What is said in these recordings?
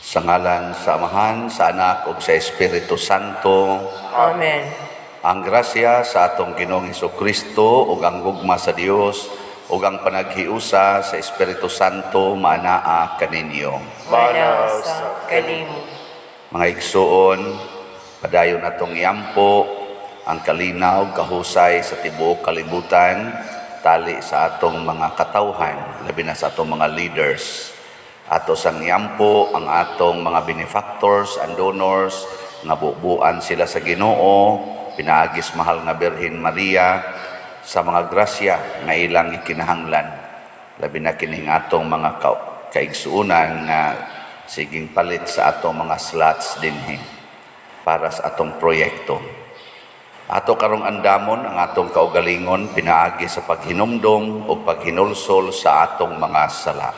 Sa ngalan sa Amahan, sa Anak ug sa Espiritu Santo. Amen. Ang grasya sa atong Ginoong Kristo ug ang gugma sa Dios ug ang panaghiusa sa Espiritu Santo maanaa kaninyo. Mana sa kanimo. Mga igsuon, padayon atong iampo ang kalinaw kahusay sa tibuok kalibutan tali sa atong mga katawhan, labi na sa atong mga leaders. Ato sang iampo ang atong mga benefactors and donors nga bubuan sila sa Ginoo pinaagis mahal nga Birhen Maria sa mga grasya nga ilang ikinahanglan, labi na kining atong mga kaigsuonan nga siging palit sa atong mga slots dinhi para sa atong proyekto. Ato karong andamon ang atong kaugalingon pinaagi sa paghinumdom o paghinulsol sa atong mga sala.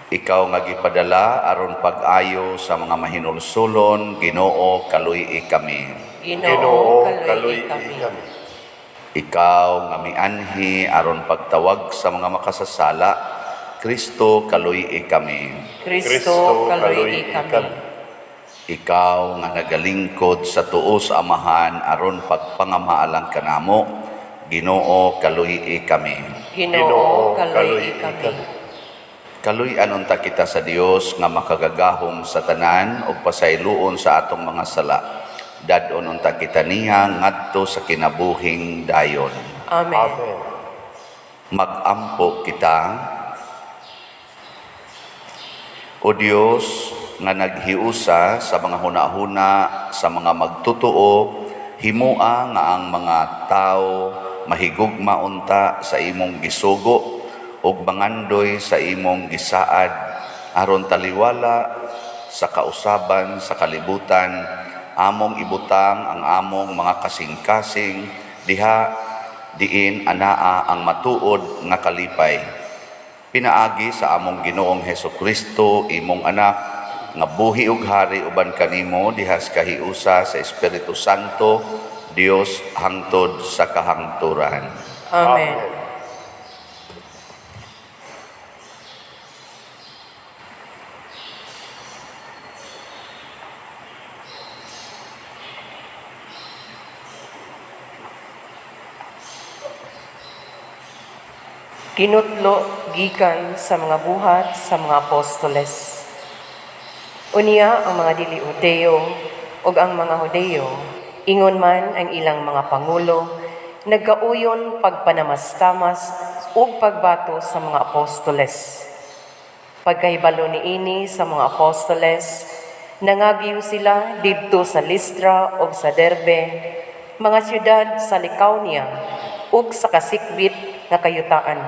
Ikaw nga gipadala aron pag-ayo sa mga mahinulsulon, Ginoo, kaluy-i kami. Ginoo, kaluy-i kami. Ikaw nga mianhi aron pagtawag sa mga makasasala, Kristo, kaluy-i kami. Kristo, kaluy-i kami. Ikaw nga nagalingkod sa tuo sa Amahan aron pagpangamaalang kanamo, Ginoo, kaluy-i kami. Ginoo, kaluy-i kami. Kaluy-an unta kita sa Dios nga makagagahom sa tanan ug pasayloon sa atong mga sala. Dad-on unta kita niya ngadto sa kinabuhing dayon. Amen. Amen. Mag-ampo kita. O Dios nga naghiusa sa mga hunahuna sa mga magtotoo, himua nga ang mga tao mahigugma unta sa imong gisugo ug mangandoy sa imong gisaad aron taliwala sa kausaban sa kalibutan among ibutang ang among mga kasing-kasing diha diin anaa ang matuod nga kalipay pinaagi sa among Ginoong Hesukristo, imong anak, nga buhi ug hari uban kanimo dihas kahiusa sa Espiritu Santo, Dios hangtod sa kahangturan. Amen. Kinutlo gikan sa mga buhat sa mga apostoles. Unya ang mga dili Hudeo ug ang mga Hudeo, ingon man ang ilang mga pangulo, nagkauyon pagpanamastamas ug pagbato sa mga apostoles. Pagkahibalo niini sa mga apostoles, nangagiw sila didto sa Listra ug sa Derbe, mga syudad sa Licaonia ug sa kasikbit nga kayutaan.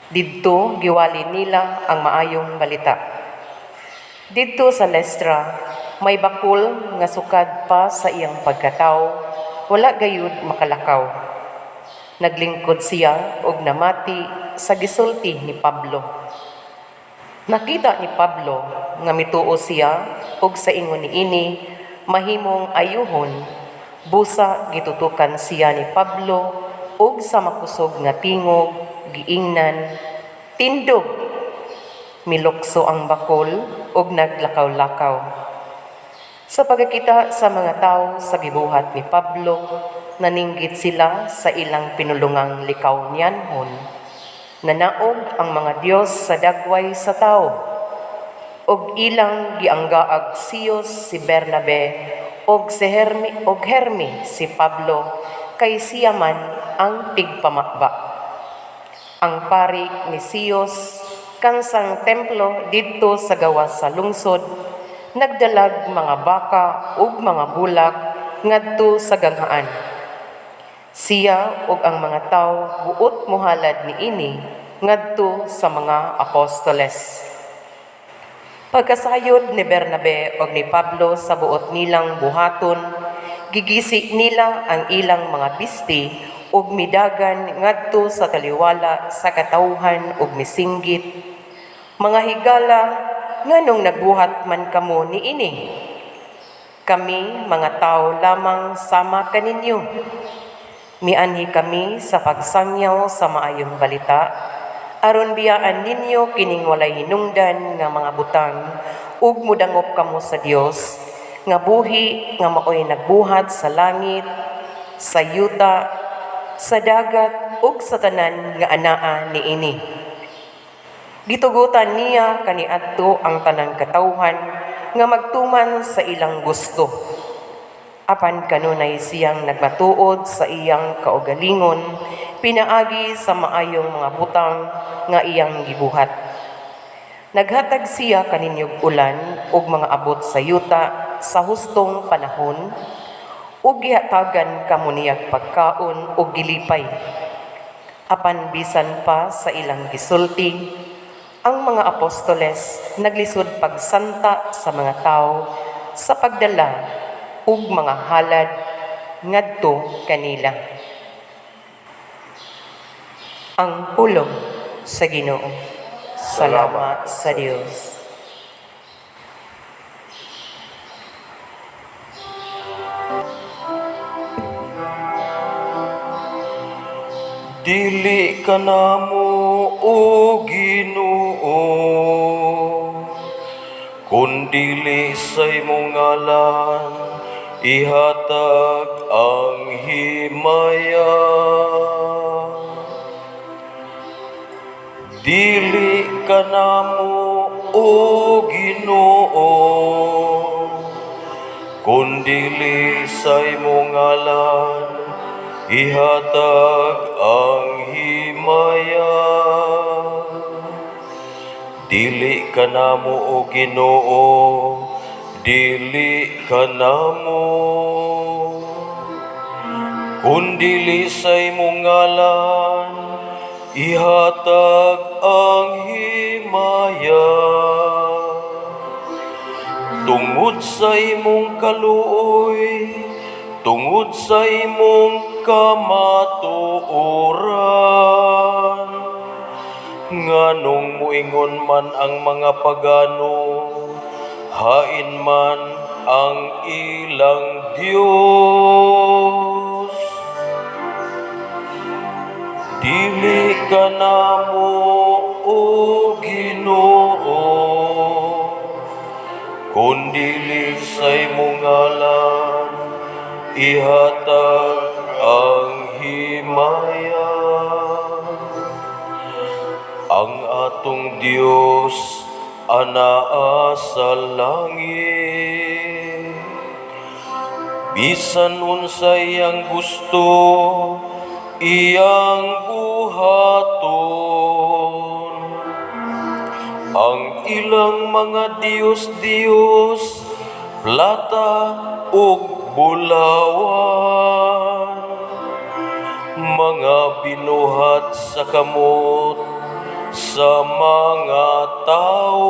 Didto giwali nila ang maayong balita. Didto sa Listra, may bakul nga sukad pa sa iyang pagkatawo, wala gayud makalakaw. Naglingkod siya og namati sa gisulti ni Pablo. Nakita ni Pablo nga mituo siya og sa ingon niini mahimong ayuhon, busa gitutukan siya ni Pablo og sa makusog nga tingog giingnan, "Tindog!" Milukso ang bakol og naglakaw-lakaw. Sa pagkakita sa mga tawo sa gibuhat ni Pablo, naninggit sila sa ilang pinulungang Likaonianhon. Nanaog ang mga Dios sa dagway sa tawo. Og ilang gianggaag Siyos si Bernabe og si Hermi og Hermi si Pablo kay siya man ang tigpamaba. Ang pari ni Siyos kansang templo didto sa gawas sa lungsod nagdalag mga baka ug mga bulak ngadto sa ganghaan. Siya ug ang mga tawo buot mohalad niini ngadto sa mga apostoles. Pagkasayod ni Bernabe og ni Pablo sa buot nilang buhaton, gigisi nila ang ilang mga bisti ug midagan ngadto sa taliwala sa katawhan ug misinggit, "Mga higala, nganong nagbuhat man kamo niini? Kami mga tao lamang sama kaninyo. Mianhi kami sa pagsangyaw sa maayong balita, Aron biyaan ninyo kining walay hinungdan nga mga butang ug mudangop kamo sa Dios nga buhi nga maoy nagbuhat sa langit, sa yuta, sa dagat ug sa tanan nga anaa niini. Gitugutan niya kaniadto ang tanang katawhan nga magtuman sa ilang gusto. Apan kanunay siyang nagmatuod sa iyang kaugalingon pinaagi sa maayong mga butang nga iyang gibuhat. Naghatag siya kaninyog ulan ug mga abot sa yuta sa hustong panahon ug gihatagan kamo niyag pagkaon ug gilipay. Apan bisan pa sa ilang gisulti, ang mga apostoles naglisod pagsanta sa mga tawo sa pagdala og mga halad ngadto kanila. Ang pulong sa Ginoo. Salamat sa Dios. Dili ka namo, o Ginoo, kun dili sa imong ngalan ihatag ang himaya. Dili ka namo, o Ginoo, kun dili sa imong ngalan ihatag ang himaya. Dili ka namo, o Ginoo, dili ka namo, kun dili sa imong ngalan ihatag ang himaya. Tungod sa imong kaluoy, tungod sa imong kamatuoran, nganong muingon man ang mga pagano, "Hain man ang ilang Dios?" Dili ka namo, o Ginoo, kun dili sa imong ngalan ihatag ang himaya. Ang atong Dios anaa sa langit. Bisan unsa iyang gusto, iyang buhaton. Ang ilang mga Diyos-Diyos, plata ug bulawan, mga binuhat sa kamot sa mga tao.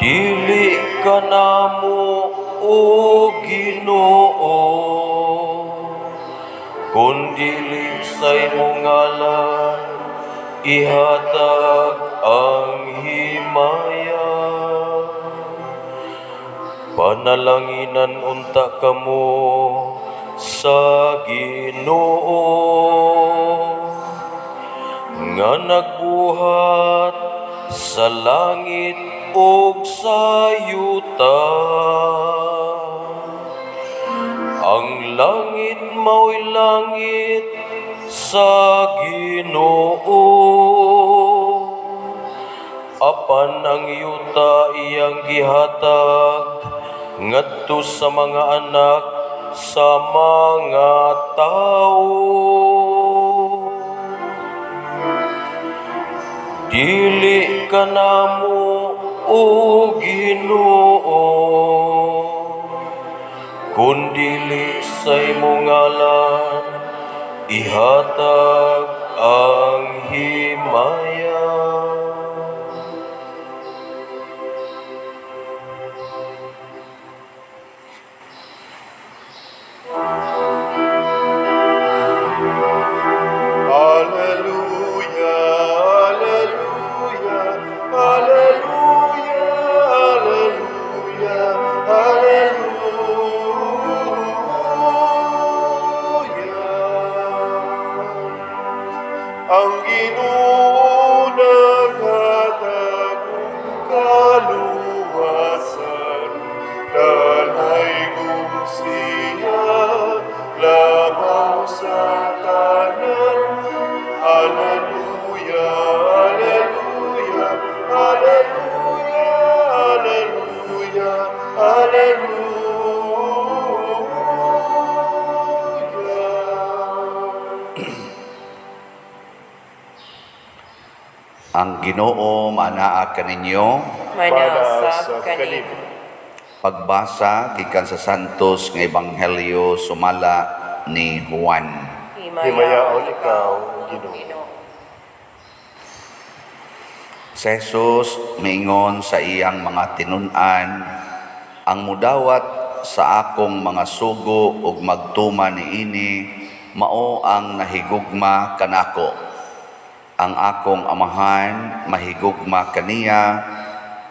Dili ka namo, o Ginoo, kun dili sa imong ngalan ihatag ang himaya. Panalanginan unta kamo sa Ginoo nga nagbuhat sa langit ug sa yuta. Ang langit mao'y langit sa Ginoo, apan ang yuta iyang gihatag ngadto sa mga anak sa mga tawo. Dili ka namo, o Ginoo, kun dili sa imong ngalan ihatag ang himaya. Alleluia, alleluia, alleluia, alleluia, alleluia. sa tanan. Alleluia, Alleluia, Alleluia, Alleluia, Alleluia. Ang Ginoo manaa kaninyo. Manausab kanimo. Pagbasa gikan sa Santos nga Ebanghelyo sumala ni Juan. Himayaon ikaw, Ginoo. Si Jesus miingon sa iyang mga tinun-an, ang mudawat sa akong mga sugo ug magtuman niini, mao ang nahigugma kanako. Ang akong amahan mahigugma kaniya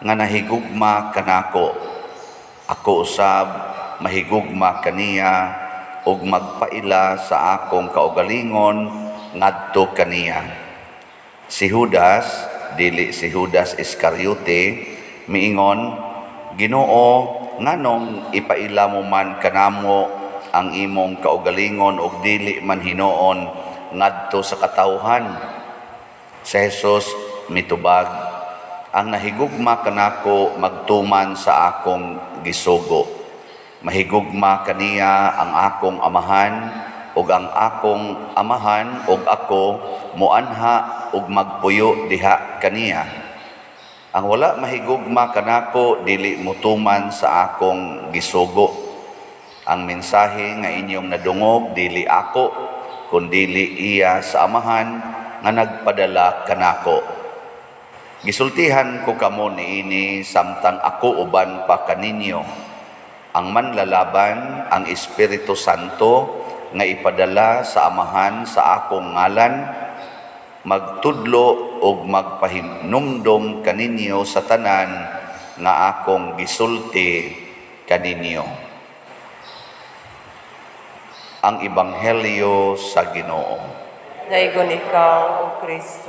nga nahigugma kanako. Ako usab mahigugma kaniya ug magpaila sa akong kaugalingon ngadto kaniya. Si Judas, dili si Judas Iscariote, miingon, Ginoo, nganong ipaila mo man kanamo ang imong kaugalingon ug dili man hinuon ngadto sa katawhan? Si Jesus mitubag, ang nahigugma kanako magtuman sa akong gisugo. Mahigugma kaniya ang akong amahan ug ang akong amahan ug ako moanha ug magpuyo diha kaniya. Ang wala mahigugma kanako dili motuman sa akong gisugo. Ang mensahe nga inyong nadungog dili ako kundili iya sa amahan nga nagpadala kanako. Gisultihan ko kamo niini samtang ako uban pa kaninyo. Ang manlalaban, ang Espiritu Santo nga ipadala sa amahan sa akong ngalan, magtudlo og magpahinumdom kaninyo sa tanan nga akong gisulti kaninyo. Ang Ebanghelyo sa Ginoo. Daygon ikaw, O Kristo.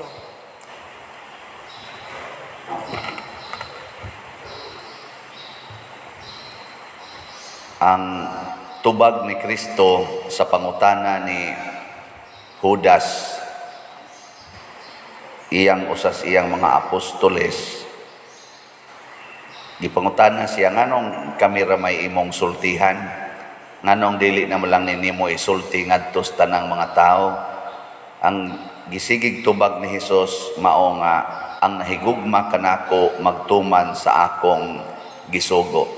Ang tubag ni Kristo sa pangutana ni Judas, iyang usas iyang mga apostoles, gipangutana siya, nganong kami ra may imong sultihan? Nganong dili na lang ninimo isulti ngadto sa tanang mga tao? Ang gisigig tubag ni Hesus mao nga ang nahigugma kanako magtuman sa akong gisugo.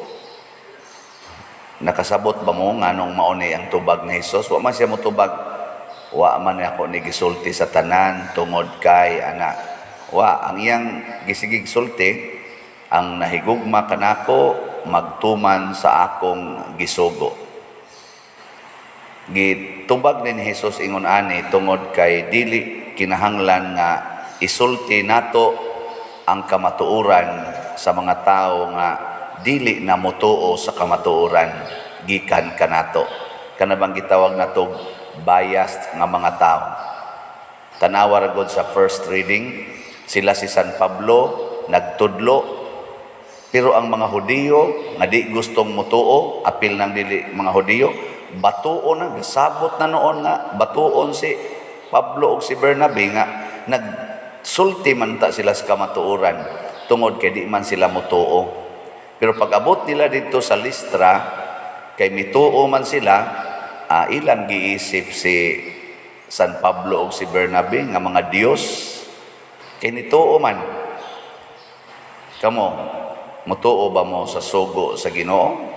Nakasabot ba mo nganong mao ni ang tubag ni Hesus? Wa man siya motubag, wa man ako ni gisulti sa tanan tungod kay ana. Wa, ang iyang gisigig sulti, ang nahigugma kanako magtuman sa akong gisugo. Gitubag ni Hesus ingon ani tungod kay dili kinahanglan nga isulti nato ang kamatuoran sa mga tawo nga dili na motuo sa kamatuoran gikan kanato. Kana bang gitawag nato biased nga mga tao. Tanawa ra gud sa first reading, sila si San Pablo nagtudlo, pero ang mga Hudiyo nga di gustong motuo, apil nang dili mga Hudiyo, batuon na, gasabot na noon nga batuon si Pablo ug si Bernabe nga nagsulti man ta sila sa kamatuoran tungod kay di man sila motuo. Pero pag abot nila didto sa Listra, kay mituo man sila, ilang giisip si San Pablo ug si Bernabe nga mga Dios, kay nituo man. Kamo, mutuo ba mo sa sugo sa Ginoo?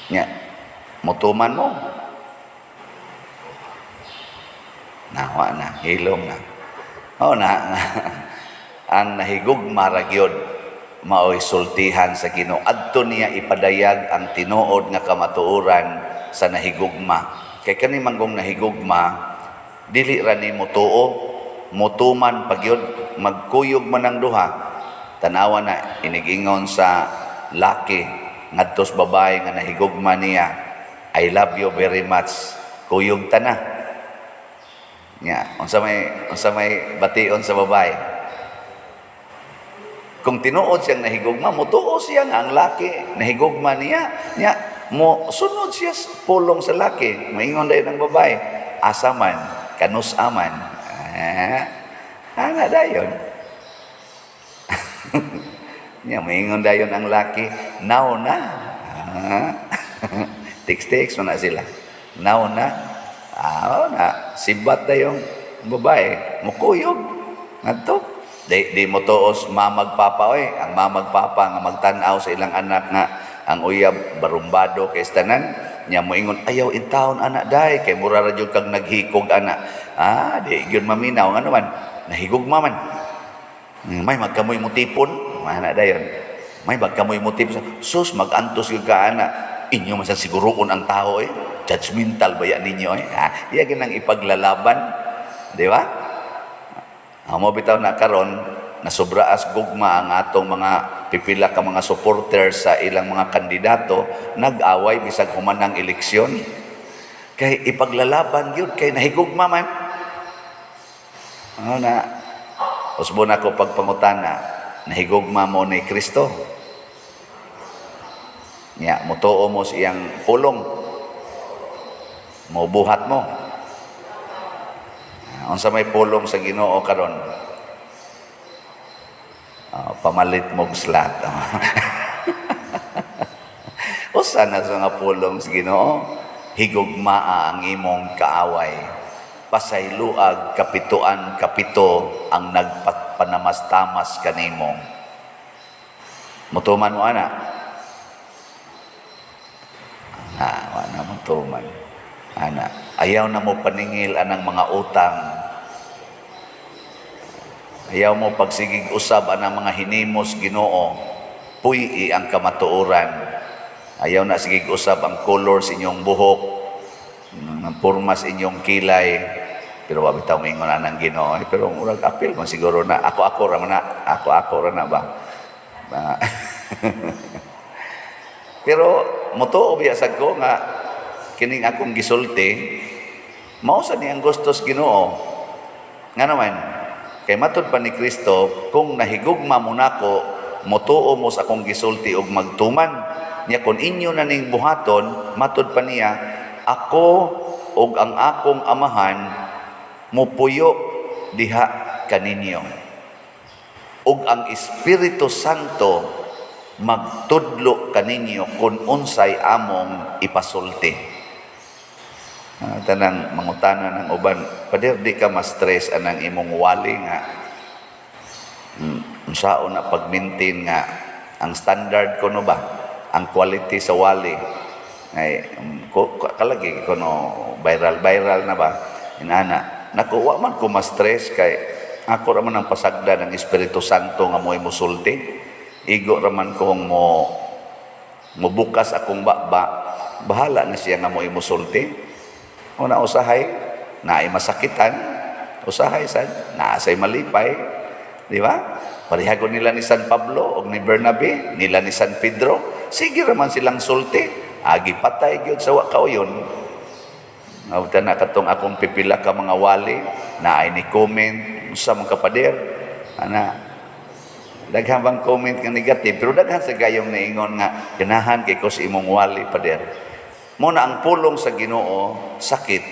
Nya, mutuman mo. Nawa na, hilom na. Oo na, ang nahigugma ra gyud maoy sultihan sa Ginoo. Adto niya ipadayag ang tinuod nga kamatuoran sa nahigugma. Kay kani manggong nahigugma, dili ra ni mutuo, mutuman pa gyud, magkuyog man ang duha. Tanawa na inigingon sa laki ngadto sa babae nga nahigugma niya, I love you very much. Kuyog ta na. Nya, unsa may bation sa babae? Kung tinuod siyang nahigugma, mutuo siya nga ang laki nahigugma niya. Nya, Mo sunod siya sa pulong sa laki. Maingon dayon ang babae, asa man, kanus aman. Ah, ana dayon. Nya maingon dayon ang laki, now na. Ah. Text-text man na sila. Now na. Ah, na. Sibat dayong babae, mukuyog. Ngadto. Di mo tuos mamag papa oy, ang mamag papa nga magtan-aw sa ilang anak nga ang uyab barumbado kay tanan nya moingon, "Ayaw intawon anak day kay mura ra jud kag naghikog ana." Ah, di gyud maminaw, ngano man nahigugma man. May magkamoy mo tipon, mana dayon. May magkamoy mo tipon. Sus, magantos gyud ka ana. Inyo man sa siguroon ang tao eh. Judgmental ba yan ninyo eh? Ah, iya ginang ipaglalaban, di ba? Amo bitaw na karon nasobraas gugma ang atong mga pipila ka mga supporters sa ilang mga kandidato, nag-away bisag human ang eleksyon. Kay ipaglalaban gyud kay nahigugma man. Ano na, usbon ako pagpangutana, nahigugma mo ni Kristo? Nya, mutuo mo sa iyang pulong. Mobuhat mo. Unsa may pulong sa Ginoo karon? Ah, pamalit mog slot. Usa na sa nga pulong sa Ginoo, higugmaa ang imong kaaway. Pasayloag kapituan kapito ang nagpanamas-tamas kanimo. Mutuman mo ana? Ah, wa na mutuman. Ana, ayaw na mo paningil anang mga utang. Ayaw mo pagsigig usab anang mga hinimos Ginoo. Puy-i ang kamatuoran. Ayaw na sigig usab ang color sa inyong buhok, ang porma sa inyong kilay. Pero wa bitaw moingon anang Ginoo. Eh, pero murag apil man siguro na ako-ako ra man na, ako-ako ra na ba. Ba. Pero motuo biya sad ko nga kining akong gisulti mao sa ni ang gustos Ginoo. Nga naman, kay matud pa ni Kristo, kung nahigugma mo nako, motuo mo sa akong gisulti og magtuman. Nya kung inyo na ning buhaton, matud pa niya, ako og ang akong amahan mupuyo diha kaninyo. Ug ang Espiritu Santo magtudlo kaninyo kung unsay among ipasulti. Ah, tanang mangutana ng uban, "Pader, di ka ma-stress anang imong wali nga unsaon na pag-maintain nga ang standard ko no ba, ang quality sa wali ay ko, kalagi ko no viral viral na ba?" Inana nako, wa man ko ma-stress kay ako ra man ang pasagda ng Espiritu Santo nga mo'y musulti. Igo ra man ko mo mubukas akong baba, bahala na siya nga mo'y musulti. Una, usahay naay masakitan, usahay sad naasay malipay, di ba? Parehago nila ni San Pablo og ni Bernabe, nila ni San Pedro, sige ra man silang sulti, agi patay gyud sa wa kauyon. Ngawta na katong akong pipila ka mga wali na ay ni comment sa mga kapader ana, daghan bang comment nga negative, pero daghan sa gayong naingon nga ganahan kay ko sa imong wali, pader. Mo na ang pulong sa Ginoo sakit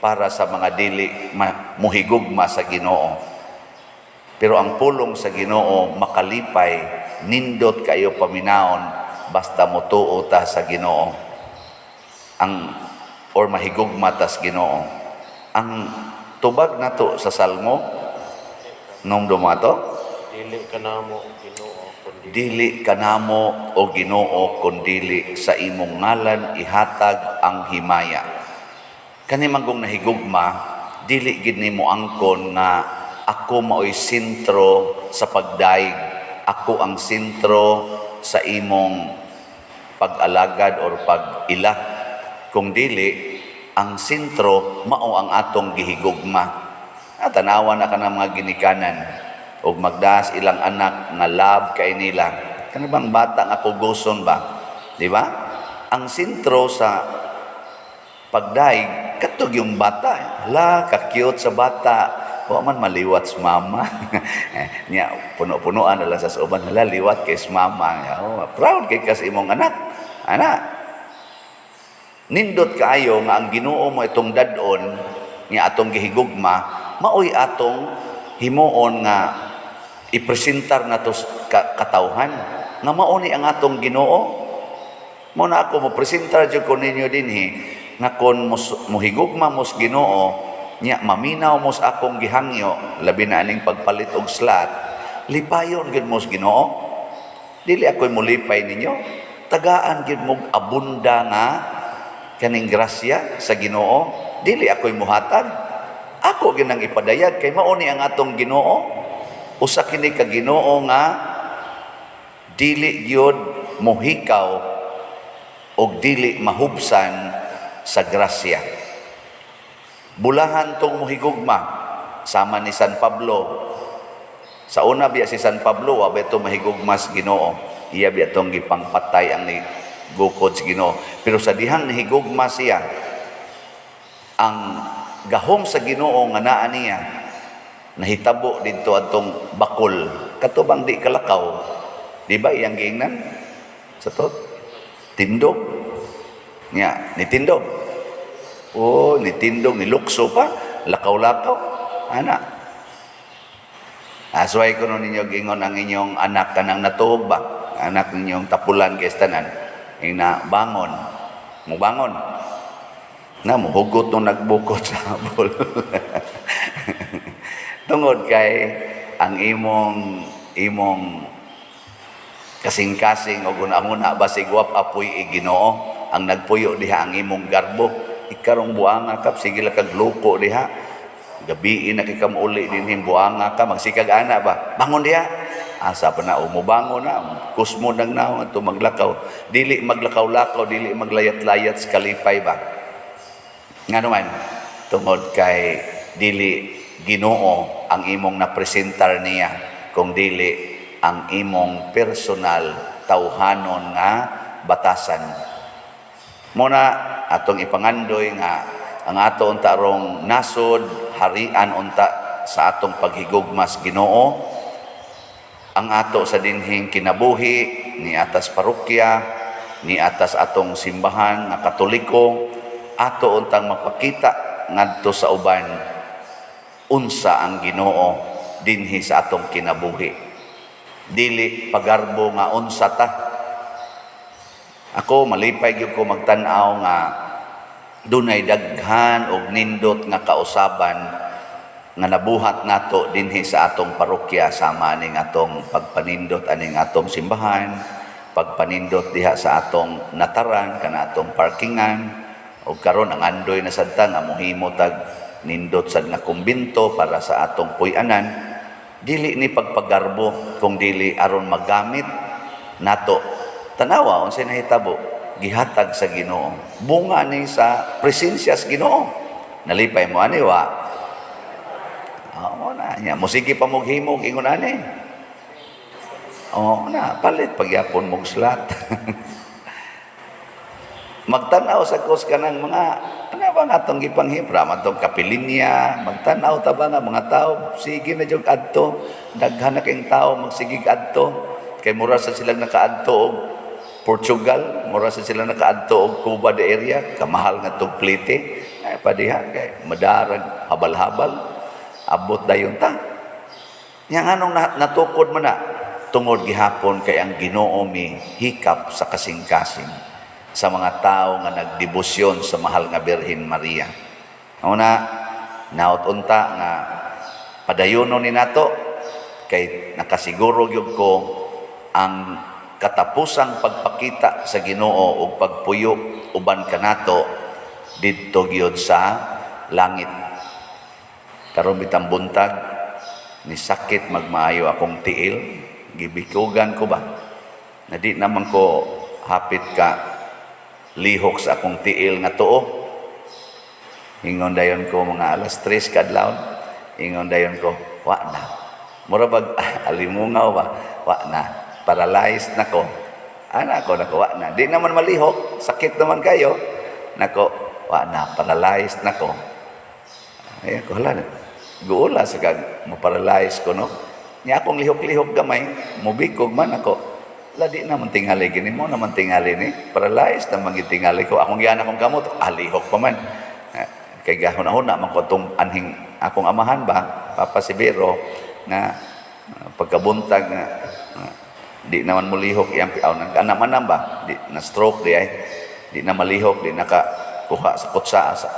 para sa mga dili muhigugma sa Ginoo. Pero ang pulong sa Ginoo makalipay, nindot kayo paminawon basta motuo ta sa Ginoo. Ang or mahigugma ta sa Ginoo. Ang tubag nato sa Salmo nung dumato. Dili kanamo, Ginoo, kundi Dili kanamo, o Ginoo, kundili sa imong ngalan ihatag ang himaya. Kani man kung nahigugma, dili gid nimo angkon nga ako maoy sentro sa pagdaig, ako ang sentro sa imong pag-alagad or pag-ila. Kung dili, ang sentro mao ang atong gihigugma. At tanawa na ka ng mga ginikanan og magdaas ilang anak nga love kay nila. Kani bang bata nga kugoson ba? Di ba? Ang sentro sa pagdaig katog yung bata. Hala, ka-cute sa bata. Wa man maliwat sa mama. Nya puno-punoan na lang sa uban. Hala, liwat kay sa mama. Oh, proud kay kas imong anak. Anak. Nindot kaayo nga ang Ginoo mo itong dad-on nga atong gihigugma, maoy atong himuon nga ipresentar nato katawhan nga mao ni ang atong Ginoo. Mo na ako mo presentar jud ko ninyo dinhi nga kon mohigugma mos Ginoo nya maminaw mos akong gihangyo, labi na aning pagpalit og slot, lipayon gyud mos Ginoo. Dili ako'y mulipay ninyo, tagaan gyud mo abunda nga kaning grasya sa Ginoo. Dili ako'y muhatag, ako gyud ang ipadayag kay mao ni ang atong Ginoo. Usa kini ka Ginoo nga dili gyud mohikaw og dili mahubsan sa grasya. Bulahan tong mohigugma sama ni San Pablo. Sa una biya si San Pablo wa ba mahigugma sa Ginoo. Iya biya tong gipangpatay ang ni gukod sa Ginoo. Pero sa dihang nahigugma siya, ang gahom sa Ginoo nga naa niya nahitabo didto atong bakol. Kato bang di kalakaw? Di ba iyang giingnan? Sa to? Tindog. Nya, nitindog. Oh, nitindog, nilukso pa, lakaw-lakaw. Ana. Asway ko ninyo gingon ang inyong anak kanang natuog ba? Anak ninyong tapulan kay tanan. Ing na bangon. Mubangon. Na muhugot nung nagbukot sa habol. Tungod kay ang imong imong kasing-kasing o gunahuna basig wa apoy Ginoo ang nagpuyo diha ang imong garbo. Ikarong buanga ka, sige lang kag loko diha, gabii na kay uli dinhi, buanga ka, magsikag ana ba, bangon diha. Asa pa na umubangon na kusmo nang naong ato maglakaw, dili maglakaw-lakaw, dili maglayat-layat sa kalipay ba. Ngano man? Tungod kay dili Ginoo ang imong napresentar niya kung dili ang imong personal tawhanon nga batasan. Muna atong ipangandoy nga ang ato unta rong nasod harian unta sa atong paghigugmas Ginoo, ang ato sa dinhing kinabuhi ni atas parokya, ni atas atong simbahan nga Katoliko, ato untang mapakita ngadto sa uban unsa ang Ginoo dinhi sa atong kinabuhi. Dili pagarbo nga unsa ta. Ako malipay gyud ko magtan-aw nga dunay daghan og nindot nga kausaban nga nabuhat nato dinhi sa atong parokya sama aning atong pagpanindot aning atong simbahan, pagpanindot diha sa atong nataran kana atong parkingan, og karon ang andoy na sad ta nga mohimo tag nindot sad nga kumbinto para sa atong puy-anan. Dili ni pagpagarbo kung dili aron magamit nato. Tanawa unsay nahitabo, gihatag sa Ginoo, bunga ni sa presensya sa Ginoo. Nalipay mo ani wa? Oo na nya, mosige pa mog himog ingon ani. Oo na, palit pagyapon mog slot. Magtan-aw sa kos kanang mga ano ba nga atong gipanghibra man tong kapilinya, magtan-aw ta ba nga mga tao sige na jud adto, daghan na kayong tao magsigig adto kay mura sa silang nakaadto og Portugal, mura sa sila nakaadto og Cuba de area, kamahal nga tog plite ay padiha kay madarag habal-habal abot dayon ta. Nya nganong natukod man na? Tungod gihapon kay ang Ginoo mi hikap sa kasing-kasing sa mga tao nga nagdebosyon sa mahal nga Birhen Maria. Una, naot unta nga padayonon ni nato kay nakasiguro gyud ko ang katapusang pagpakita sa Ginoo ug pagpuyo uban kanato didto gyud sa langit. Karon bitang buntag ni sakit magmaayo akong tiil, gibikugan ko ba? Na di naman ko hapit ka lihok sa akong tiil nga tuo. Ingon dayon ko mga alas 3 kadlawon. Ingon dayon ko, wa na. Mura bag alimungaw ba? Wa na. Paralyzed na ko. Ana ko nako, wa na. Di naman malihok, sakit naman kayo. Nako, wa na, paralyzed na ko. Ay ako hala. Guula sa kag mo-paralyze ko, no. Nya akong lihok-lihok gamay, mubikog man ako. La, di naman tingali gini mo naman tingali ni paralyzed na man tingali ko. Akong giyan akong kamot, alihok pa man. Eh, kay gahuna-huna man ko atong anhing akong amahan ba, Papa Severo, nga pagkabuntag nga di naman mulihok iyang aw nang anak man ba, di na stroke di ay di na malihok, di naka kuha sa kutsa sa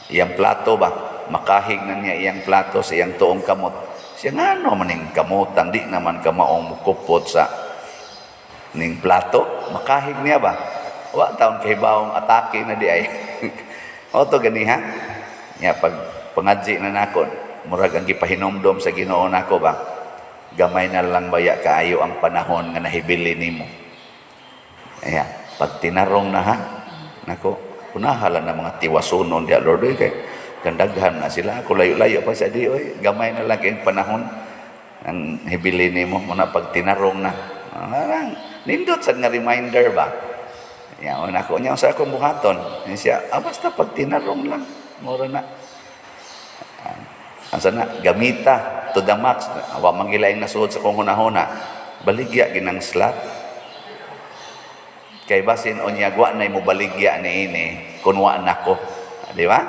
iyang plato ba, makahig na niya iyang plato sa iyang tuong kamot. Siya ngano maning kamotang di naman kamaong mukupot sa ning plato, makahig niya ba? Wa taon kahibawong atake na di ay. Oto ganiha nya pag pangadji na nako, murag ang gipahinomdom sa Ginoo nako ba, gamay na lang baya kaayo ang panahon nga nahibili nimo. Aya, pag tinarong na ha, nako, unahala na mga tiwasunon diya, Lord, oy, kay kandaghan na sila. Ako layo-layo pa sa di, oy, gamay na lang kayong panahon ang hibili nimo muna pag tinarong na. Ah, nindot sad nga reminder ba? Ya, nako niya sa akong buhaton. Niya siya, basta pag tinarong lang, mura na. Asa na, gamita to the max. Wa man gilaing nasuod sa kong hunahuna. Baligya ginang slot. Kay basin unya wa nay mo baligya ni ini kun wa nako. Di ba?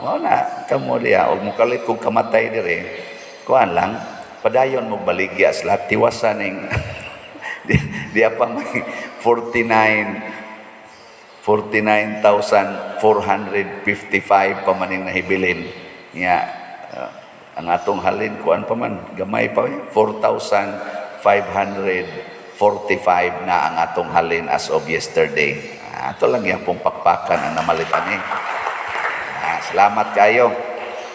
Mao na kamo diya og mokalit kog kamatay dire. Kuan lang padayon mo baligya slot, tiwasan ning di, di pa may 49,455 pa man ning nahibilin. Nya ang atong halin kuan pa man, gamay pa eh, 4,545 na ang atong halin as of yesterday. Ah, ato lang yung pong pakpakan ang namalit ani. Ah, salamat kayo.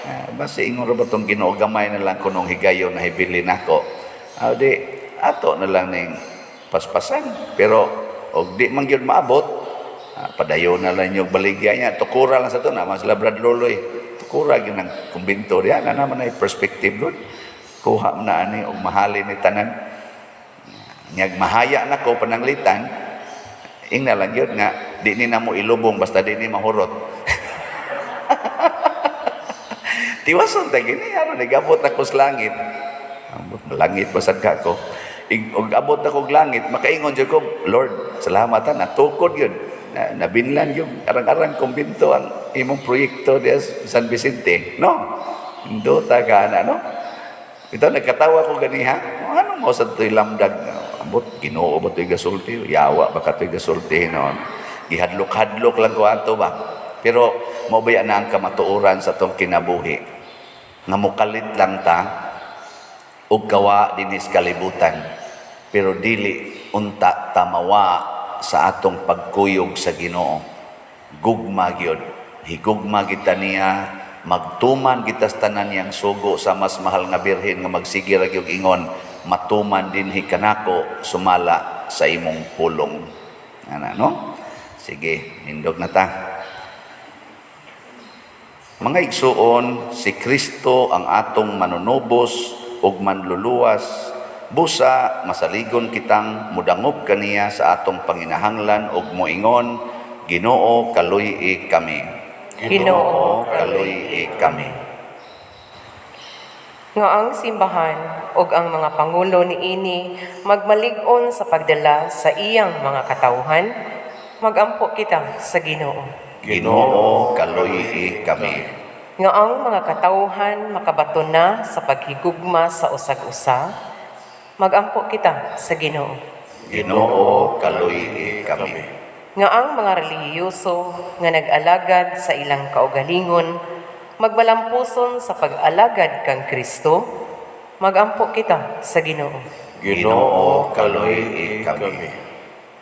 Ah, basta ingon ra ba tong Ginoo, gamay na lang kunong higayon na hibilin nako. Ah, di ato na lang ning paspasan. Pero og di man gyud maabot, padayon na lang yung baligya niya. Tukura lang sa to na mas Brad Loloy. Tukura gyud ang kumbinto diya na naman ay perspective gud. Kuha mo na ani og mahalin ni tanan. Nyag mahaya nako pananglitan, ingna lang gyud nga di ni namo ilubong basta di ni mahurot. Tiwason ta gini aron nigabot ako sa langit. Ambot langit basad ka ko. Og abot ako og langit, makaingon jud ko, Lord, salamat ha, natukod yun. Na, nabinlan yun. Arang-arang kumbinto ang imong proyekto diya sa San Vicente. No? Indota ka na, no? Ito, nagkatawa ko ganiha. Ano mo sa to'y lamdag? Ambot, Ginoo ba to'y gasulti? Yawa ba ka to'y gasulti? No? Gihadlok-hadlok lang ko ato ba? Pero, mabaya na ang kamatuoran sa tong kinabuhi. Nga mukalit lang ta, ug kawa dinis kalibutan. Pero dili unta tamawa sa atong pagkuyog sa Ginoo. Gugma gyud, higugma kita niya, magtuman kita sa tanan niyang sugo sa mas mahal nga birhen nga magsige ra gyud ingon, matuman dinhi kanako sumala sa imong pulong. Ana, no? Sige, nindog na ta. Mga igsuon, si Kristo ang atong manunubos ug manluluwas. Busa masaligon kitang mudangop kaniya sa atong panginahanglan ug moingon, Ginoo, kaluy-i kami. Ginoo, kaluy-i kami. Nga ang simbahan ug ang mga pangulo niini magmalig-on sa pagdala sa iyang mga katawhan, magampo kita sa Ginoo. Ginoo, kaluy-i kami. Nga ang mga katawhan makabaton na sa paghigugma sa usag-usa, magampo kita sa Ginoo. Ginoo, kaluy-i kami. Nga ang mga relihiyoso nga nag-alagad sa ilang kaugalingon magmalampuson sa pag-alagad kang Kristo, magampo kita sa Ginoo. Ginoo, kaluy-i kami.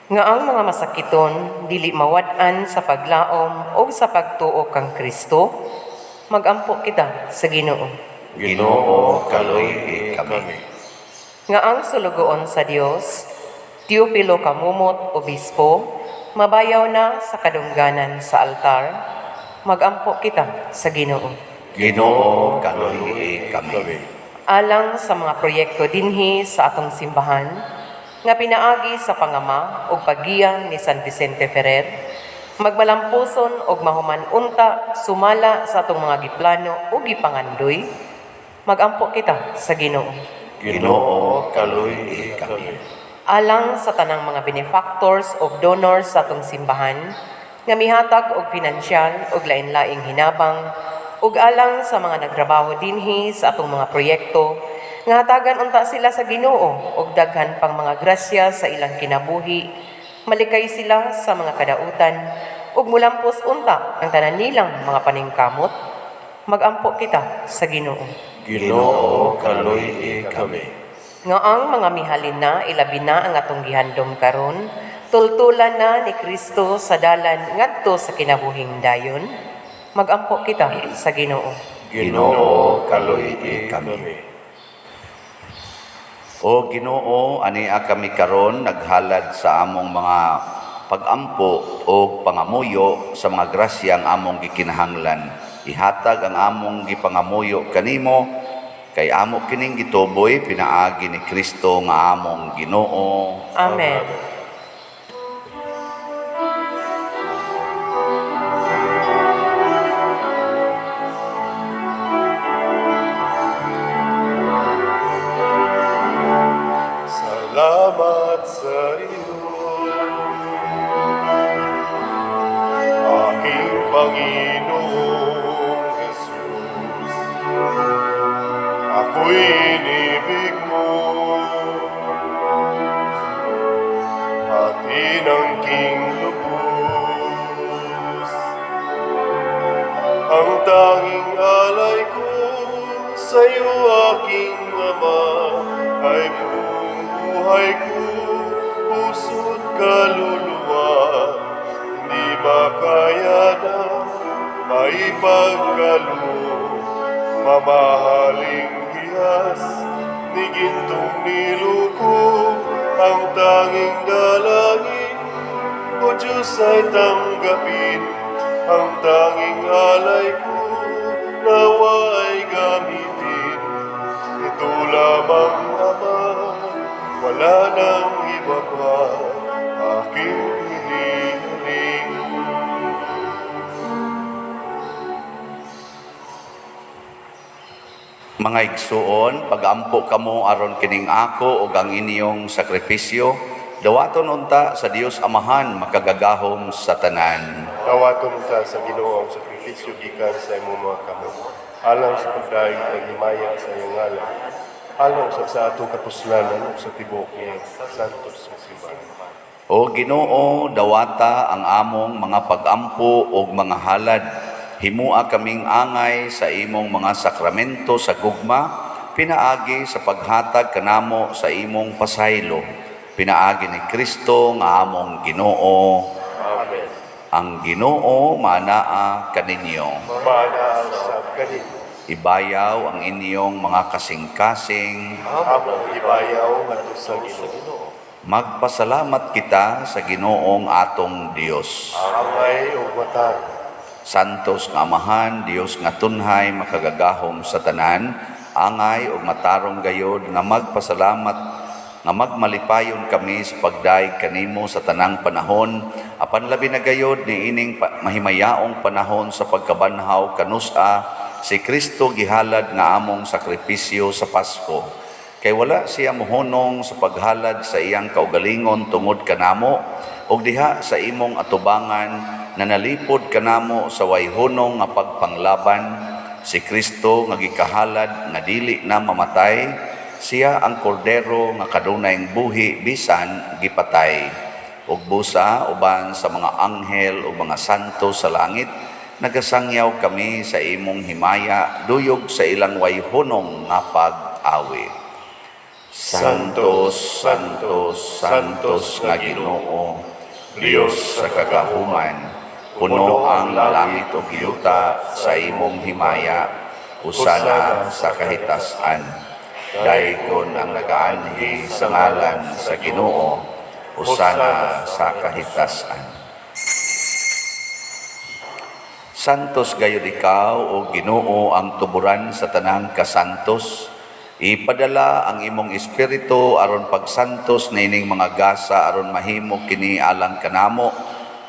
Nga ang mga masakiton dili mawad-an sa paglaom o sa pagtuo kang Kristo, magampo kita sa Ginoo. Ginoo, kaluy-i kami. Nga ang sulugoon sa Dios, Teofilo Camomot, Obispo, mabayaw na sa kadungganan sa altar, magampo kita sa Ginoo. Ginoo, kaluy-i kami. Alang sa mga proyekto dinhi sa atong simbahan, nga pinaagi sa pangama ug paggiya ni San Vicente Ferrer, magmalampuson og mahuman unta sumala sa atong mga giplano ug gipangandoy, magampo kita sa Ginoo. Ginoo, kaluy-i kami. Alang sa tanang mga benefactors ug donors sa atong simbahan nga mihatag og pinansyal ug lain-laing hinabang, ug alang sa mga nagtrabaho dinhi sa atong mga proyekto, nga hatagan unta sila sa Ginoo og daghan pang mga grasya sa ilang kinabuhi, malikay sila sa mga kadautan ug mulampos unta ang tanan nilang mga paningkamot. Magampo kita sa Ginoo. Ginoo, kaluy-i kami. Nga ang mga mihalin na, ilabi na ang atong gihandom karon, tultulan na ni Kristo sa dalan ngadto sa kinabuhing dayon. Magampo kita sa Ginoo. Ginoo, kaluy-i kami. O Ginoo, ania kami karon naghalad sa among mga pagampo o pangamuyo sa mga grasyang among gikinahanglan. Ihatag ang among gipangamuyo kanimo, kay amo kining gituboy pinaagi ni Kristo nga among Ginoo. Amen. Salamat sa iyo, aking Panginoong Jesus. Ako'y inibig mo at inangking lubos. Ang tanging alay ko sa iyo, aking Ama, ay buong buhay ko, puso't kaluluwa. Hindi makaya na maipagkaloob, mamahaling hiyas ni gintong nilukob. Ang tanging dalangin, O Diyos, ay tanggapin ang tanging alay ko, nawa ay gamitin. Ito lamang, Ama, wala nang iba pa, aking hinihiling. Mga igsuon, pagampo kamo aron kining ako ug ang inyong sakripisyo, dawaton unta sa Dios Amahan makagagahom sa tanan. Dawaton unta sa Ginoo ang sakripisyo gikan sa imong mga kamot, alang sa pagdayeg ug himaya sa iyang ngalan, alang usab sa atong kapuslanan ug sa tibuok niyang santos nga simbahan. O Ginoo, dawata ang among mga pagampo ug mga halad. Himua kaming angay sa imong mga sakramento sa gugma, pinaagi sa paghatag kanamo sa imong pasaylo. Pinaagi ni Kristo nga among Ginoo. Amen. Ang Ginoo maanaa kaninyo. Maanaa sab kaninyo. Ibayaw ang inyong mga kasing-kasing. Among ibayaw ngadto sa Ginoo. Magpasalamat kita sa Ginoong atong Dios. Angay ug matarong. Santos nga Amahan, Dios nga tunhay makagagahom sa tanan, angay ug matarong gayod nga magpasalamat, nga magmalipayon kami sa pagdayeg kanimo sa tanang panahon, apan labi na gayod niining mahimayaong panahon sa pagkabanhaw kanus-a si Kristo gihalad nga among sakripisyo sa Pasko. Kay wala siya mohunong sa paghalad sa iyang kaugalingon tungod kanamo, ug diha sa imong atubangan nanalipod kanamo sa wayhunong nga pagpanglaban. Si Kristo nga gikahalad nga dili na mamatay, siya ang kordero nga kadunay buhi bisan gipatay. Ug busa uban sa mga anghel ug mga santo sa langit, nagasangyaw kami sa imong himaya duyog sa ilang wayhunong nga pag-awi. Santos, Santos, Santos nga Ginoo, Dios sa kagahuman, puno ang langit ug yuta sa imong himaya, usana sa kahitasan. Daygon ang nagaanhi sa ngalan sa Ginoo, usana sa kahitasan. Santos gayud ikaw, o Ginoo, ang tuburan sa tanang kasantos. Ipadala ang imong espiritu aron pagsantos niining mga gasa aron mahimo kini alang kanamo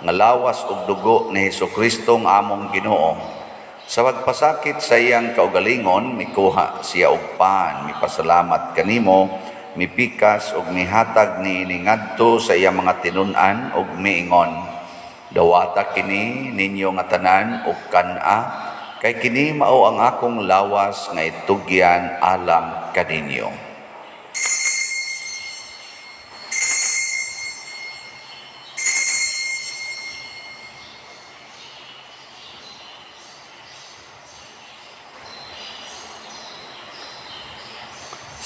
nga lawas ug dugo ni Hesukristo nga among Ginoo. Sa pagpasakit sa iyang kaugalingon, mikuha siya og pan, mipasalamat kanimo, mipikas ug mihatag niini ngadto sa iyang mga tinun-an ug miingon, "Dawata kini ninyo nga tanan ug kan-a, kay kini mao ang akong lawas nga itugyan alang kaninyo."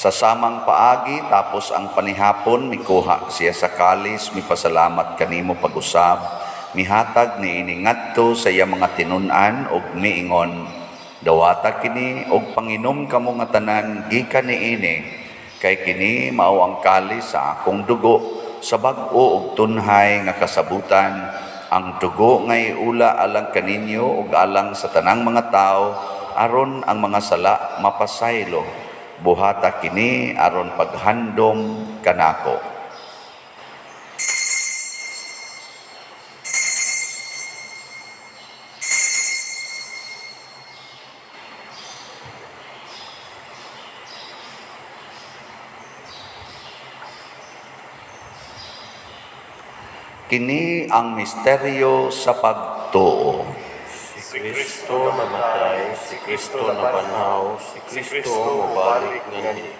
Sa samang paagi, tapos ang panihapon, mikuha siya sa kalis, mipasalamat kanimo pag-usab, mihatag niini ngadto sa iya mga tinun-an ug miingon, "Dawata kini ug panginom kamo nga tanan gikan niini, kay kini mao ang kalis sa akong dugo, sa bag-o ug tunhay nga kasabutan, ang dugo nga iula alang kaninyo ug alang sa tanang mga tawo, aron ang mga sala mapasaylo. Buhata kini aron paghandom kanako." Kini ang misteryo sa pagtuo. Si Kristo namatay, si Kristo nabanhaw, si Kristo mobalik nganhi.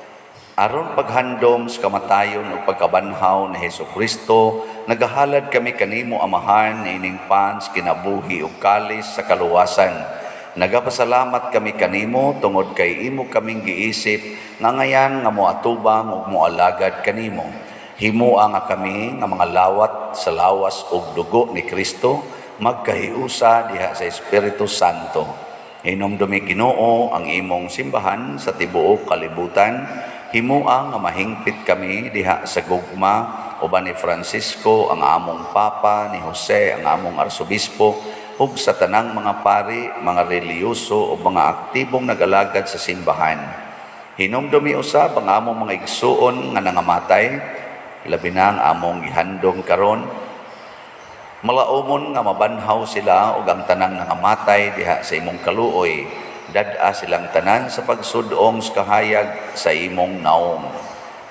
Aron paghandom sa kamatayon ug pagkabanhaw ni Hesus Kristo, nagahalad kami kanimo, Amahan, ining pan sa kinabuhi ug kalis sa kaluwasan. Nagapasalamat kami kanimo tungod kay imo kaming giisip nga ngayan nga moatubang ug moalagad kanimo. Himoa nga kami nga mga lawat sa lawas ug dugo ni Kristo magkahiusa diha sa Espiritu Santo. Hinumdumi, Ginoo, ang imong simbahan sa tibuok kalibutan. Himoa nga mahingpit kami diha sa gugma uban ni Francisco ang among Papa, ni Jose ang among Arsobispo, ug sa tanang mga pari, mga relihiyoso ug mga aktibong nagalagad sa simbahan. Hinumdumi usab ang among mga igsuon nga nangamatay, labi na ang among gihandom karon. Malaumon nga mabanhaw sila ug ang tanang nangamatay diha sa imong kaluoy. Dad-a silang tanan sa pagsudong sa kahayag sa imong naong.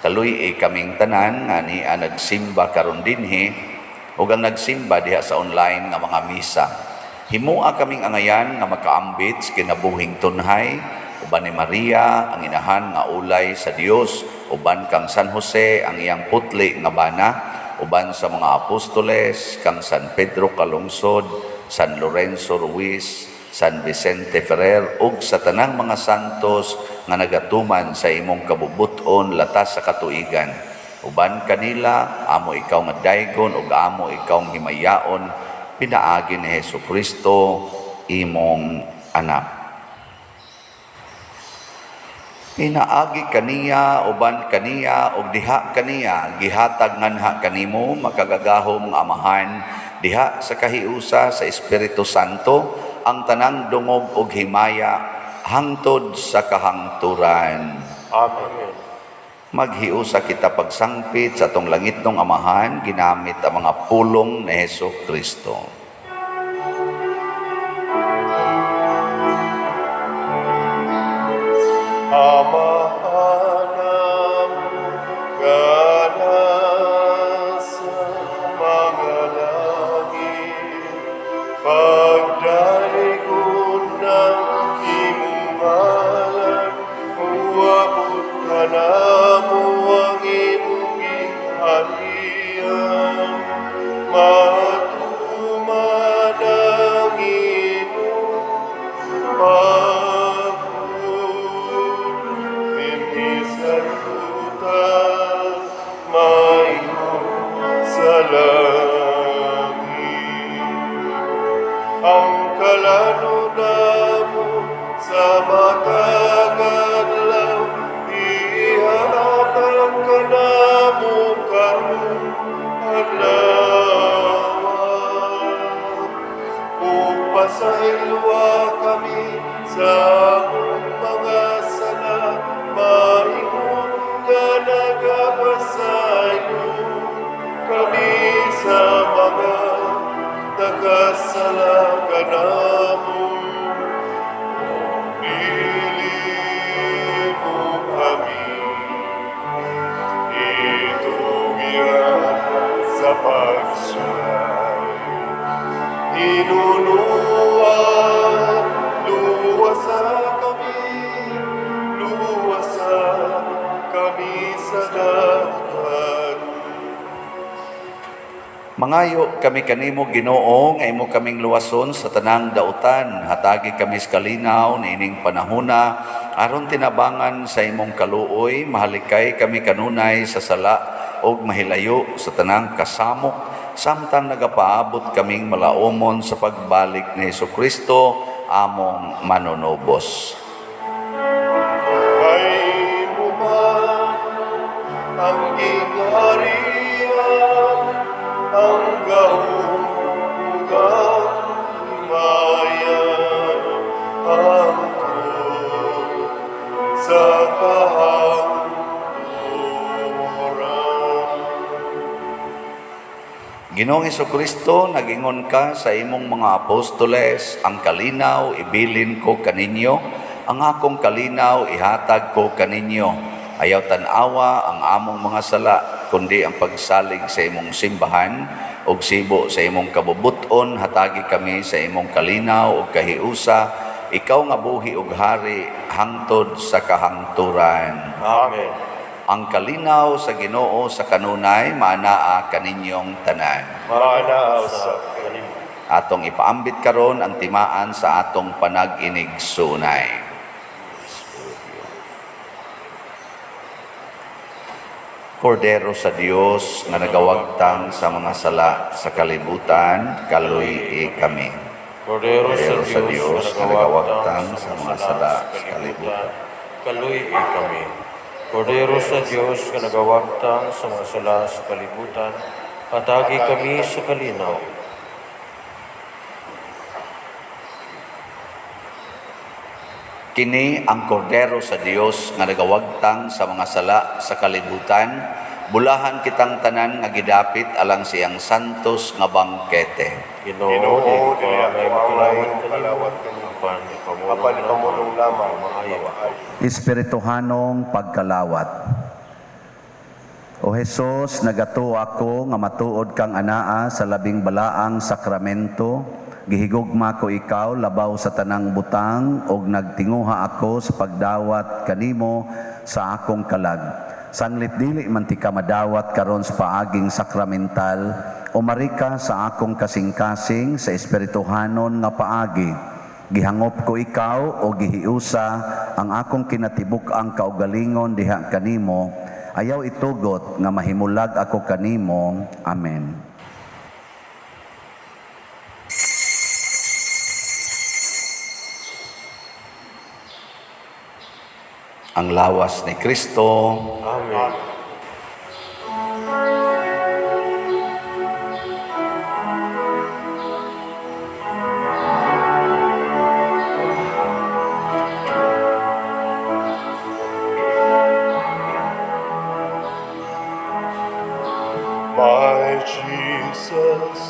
Kaluy-i kaming tanan nga ania nagsimba karon dinhi ug ang nagsimba diha sa online nga mga misa. Himoa kaming angayan nga makaambit sa kinabuhing tunhay uban ni Maria ang inahan nga ulay sa Dios, uban kang San Jose ang iyang putli nga bana, uban sa mga apostoles kang San Pedro Calungsod, San Lorenzo Ruiz, San Vicente Ferrer ug sa tanang mga santos nga nagatuman sa imong kabubut-on latas sa katuigan. Uban kanila amo ikaw nga daygon ug amo ikaw nga himayaon pinaagi ni Hesus Kristo imong anak. Pinaagi kaniya, uban kaniya, ug diha kaniya, gihatag nganha kanimo makagagahom nga Amahan, diha sa kahiusa sa Espiritu Santo, ang tanang dungog ug himaya hangtod sa kahangturan. Amen. Maghiusa kita pagsangpit sa atong langitnong Amahan, ginamit ang mga pulong ni Hesus Kristo. Amahan nga nasa mga langit, pagdaygon ng imong ngalan, muabot kanamo ang imong gingharian. Matuman ang imong pagbuot dinhi sa yuta, maingon sa langit. Ang kalano namo sa matag adlaw, ihatag kanamo karon adlaw. Ug pasayloa kami sa among mga sala, maingon nga nagapasaylo kami sa mga nakasala kanamo. Dili mo kami Ginoo, luwasa kami, luwasa kami sa dautan. Mangayo kami kanimo, Ginoo, nga imo kaming luwason sa tanang dautan. Hatagi kami sa kalinaw niining panahona aron tinabangan sa imong kaluoy mahalikay kami kanunay sa sala ug mahilayo sa tanang kasamok samtang nagapaabot kaming malaumon sa pagbalik ni Hesukristo among manunubos. Kay imo man ang gingharian, ang gahom ug ang himaya, hangtod sa kahangturan. Ginoong Hesukristo, nagingon ka sa imong mga apostoles, "Ang kalinaw ibilin ko kaninyo, ang akong kalinaw ihatag ko kaninyo. Ayaw tan-awa ang among mga sala, kundi ang pagsalig sa imong simbahan ug sibo sa imong kabubut-on, hatagi kami sa imong kalinaw ug kahiusa, ikaw nga buhi ug hari hangtod sa kahangturan." Amen. Ang kalinaw sa Ginoo sa kanunay maanaa kaninyong tanan. Maanaa usab kanimo. Atong ipaambit karon ang timaan sa atong panag-inigsuonay. Kordero sa Dios nga nagawagtang sa mga sala sa kalibutan, kaluy-i kami. Kordero Kordero sa Dios nga nagawagtang sa mga sala sa kalibutan, kaluy-i kami. Kordero sa Dios nga nagawagtang sa mga sala sa kalibutan, hatagi kami sa kalinaw. Kini ang Kordero sa Dios nga nagawagtang sa mga sala sa kalibutan. Bulahan kitang tanan nga gidapit alang siyang santos nga bangkete. Ginoo, Ginoo, di ko dili ako angay angay makalawat makalawat kanimo, kanimo. apan ipamulong Apan ipamulong lamang ang maayo. maayo. Espirituhanong pagkalawat. O Hesus, nagatuo ako nga matuod kang anaa sa labing balaang sakramento. Gihigugma ko ikaw labaw sa tanang butang ug nagtinguha ako sa pagdawat kanimo sa akong kalag. Sanglit dili man tika madawat karon sa paaging sakramental, umari ka sa akong kasing-kasing sa espirituhanon nga paagi. Gihangop ko ikaw o gihiusa ang akong kinatibuk-ang kaugalingon diha kanimo. Ayaw itugot nga mahimulag ako kanimo. Amen. Ang lawas ni Kristo. Amen. My Jesus,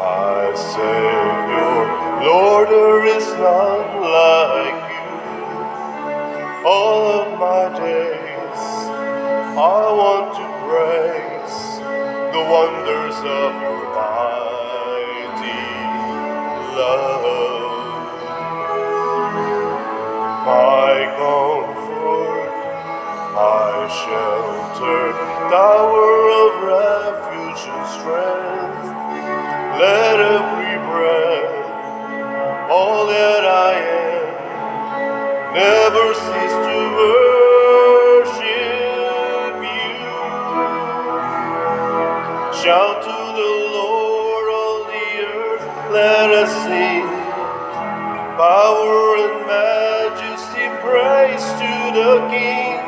my Savior, Lord, there is none like you. All of my days, I want to praise the wonders of your mighty love. My comfort, my shelter, tower of refuge and strength. Let every breath, all that I am, never cease to worship you. Shout to the Lord, all the earth, let us sing. Power and majesty, praise to the King.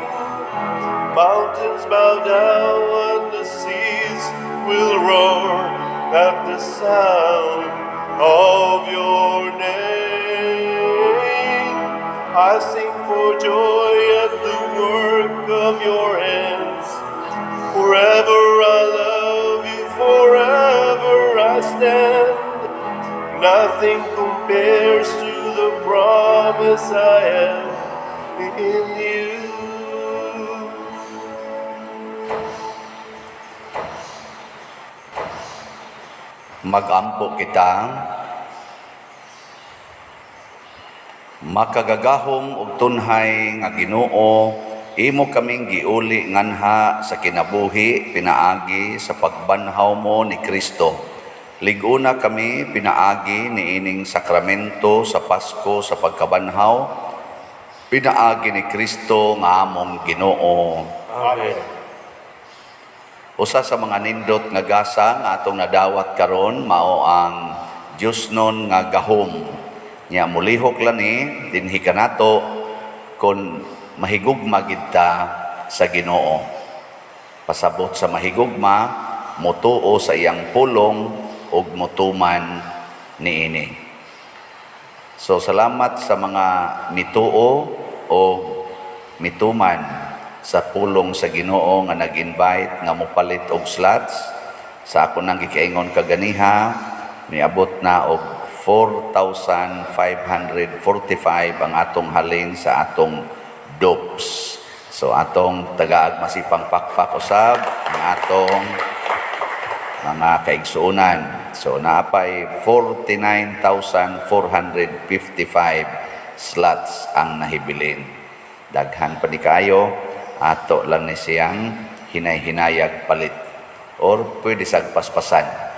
Mountains bow down and the seas will roar at the sound of your name. I sing for joy at the work of your hands. Forever I love you, forever I stand. Nothing compares to the promise I have in you. Magampo kita. Makagagahom ug tunhay nga Ginoo, imo kaming giuli nganha sa kinabuhi pinaagi sa pagbanhaw mo ni Kristo. Lig-una kami pinaagi niining sakramento sa Pasko sa pagkabanhaw, pinaagi ni Kristo nga among Ginoo. Amen. Usa sa mga nindot nga gasa nga atong nadawat karon mao ang Diyosnon nga gahom. Nya mulihok lang ni dinhi kanato kon mahigugma gid ta sa Ginoo. Pasabot sa mahigugma, motuo sa iyang pulong ug motuman niini. So salamat sa mga mituo o mituman sa pulong sa Ginoo nga nag-invite nga mopalit og slots. Sa ako nang gikaingon kaganiha, niabot na og 4,545 ang atong halin sa atong dopes. So atong tagaag masipang pakpak usab ang atong mga kaigsuonan. So naapay 49,455 slots ang nahibilin. Daghan pa ni kaayo, ato lang ni siyang hinay-hinayag palit or pwede sag paspasan.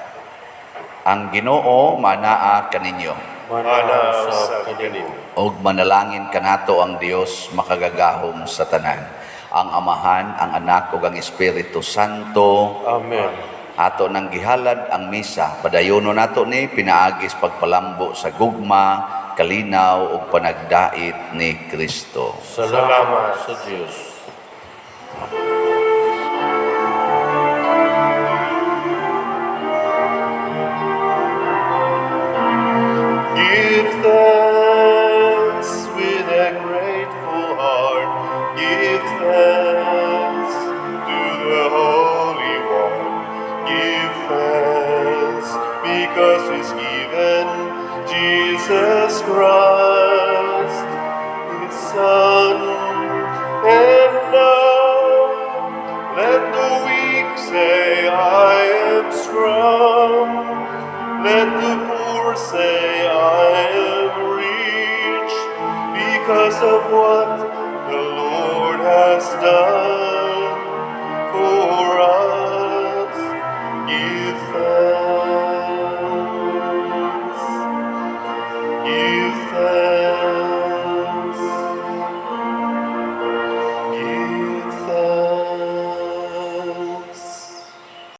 Ang Ginoo manaa kaninyo. Mana Mana sa sa kanimo. kanimo. Og manalangin kanato ang Dios makagagahom sa tanan. Ang Amahan, ang Anak ug ang Espiritu Santo. Amen. Ato nang gihalad ang misa, padayono nato ni pinaagis pagpalambo sa gugma, kalinaw ug panagdait ni Kristo. Salamat sa Diyos. Give thanks with a grateful heart. Give thanks to the Holy One. Give thanks because He's given Jesus Christ, His Son. And now let the weak say, "I am strong." Let the poor say, "I am rich," because of what the Lord has done for us. Give thanks.